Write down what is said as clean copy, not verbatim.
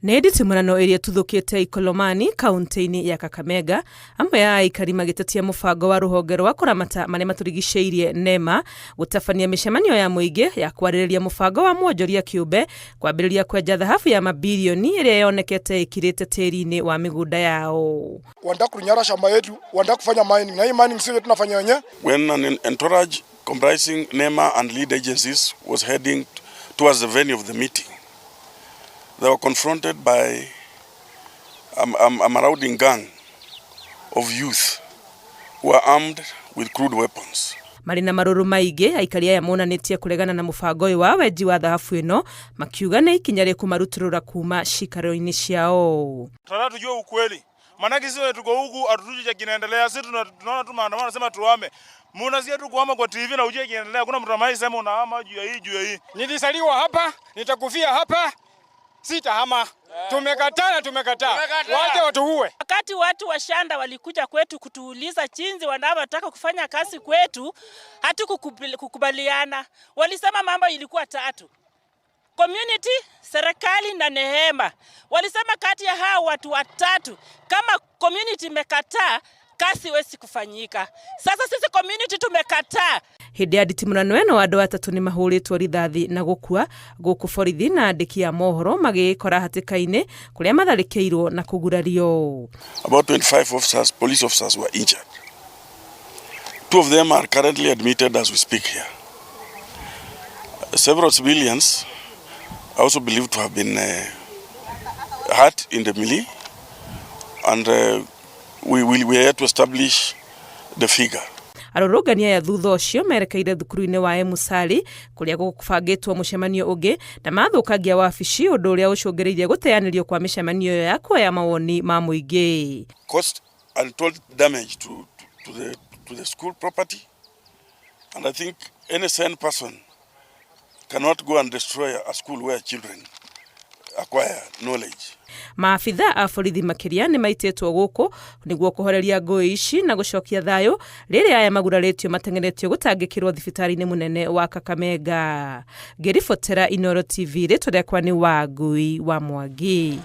Nĩ nditimũrano ĩrĩa ĩtuthũkĩte Ikolomani kaunti-inĩ ya Kakamega, amwe a aikari magĩtetia mũbango wa rũhonge rwa kũramata marĩa matũrigicĩirie NEMA gũtabania mĩcemanio ya mũingĩ ya kwarĩrĩria mũbango wa mwonjoria kĩũmbe kwambĩrĩria kwenja thahabu ya mabilioni ĩrĩa yonekete ĩkirĩte tĩri-inĩ wa mĩgũnda yao. Wanataka kunyara shamba yetu, wanataka kufanya mining, na hii mining sio tunafanya wenyewe. When an entourage comprising NEMA and lead agencies was heading towards the venue of the meeting, they were confronted by a marauding gang of youth who were armed with crude weapons. Marĩ na marũrũ maingĩ, aikari aya monanĩtie kũregana na mũbango ũyũ wa wenji wa thahabu ĩno, makiuga nĩ ikinya rĩkũmarutũrũra kuma ciikaro-inĩ ciao. Tunataka tujue ukweli. Maanake sisi tuko huku hatujui cha kinaendelea. Sisi tunaona tu maandamano, nasema tuame. Munasikia tu kuhama kwa TV na ujue kinaendelea. Kuna mtu ambaye sema unahama juu ya hii, juu ya hii. Nilizaliwa hapa, nitakufia hapa, sitahama. Tumekataa na tumekataa. Waje watuue. Wakati watu wa Shanda walikuja kwetu kutuuliza jinsi wanavyotaka kufanya kazi kwetu, hatukukubaliana. Walisema mambo ilikuwa tatu: community, serikali na NEMA. Walisema kati ya hao watu watatu, kama community imekataa, kazi haiwezi kufanyika. Sasa sisi community tumekataa. Hĩndĩ ya nditimũrano ĩno, andũ atatũ nĩ mahũrĩtwo rithathi na gũkua, gũkũ borithi na andĩki a mohoro magĩĩkora hatĩka-inĩ kũrĩa matharĩkĩirwo na kũgurario. About 25 officers, police officers were injured. Two of them are currently admitted as we speak here. Several civilians are also believed to have been hurt in the melee, and we are yet to establish the figure. Arũrũngani aya thutha ũcio merekeire thukuru-inĩ wa Emusali kũrĩa gũbangĩtwo mũcemanio ũngĩ na mathũkangia wabici, ũndũ ũrĩa ũcũngĩrĩirie gũteanĩrio kwa mĩcemanio ĩyo ya kuoya mawoni ma mũingĩ. Caused untold damage to the school property, and I think any sane person cannot go and destroy a school where children acquire knowledge. Maabitha a borithi makĩria nĩ maitĩtwo gũkũ nĩguo kũhoreria ngũĩ ici na gũcokia thayũ, rĩrĩa aya magurarĩtio mateng'eretio gũtangĩkĩrwo thibitarĩ-inĩ mũnene wa Kakamega. Ngĩribotera Inooro TV, rĩtwa rĩakwa nĩ Wangui wa Mwangi.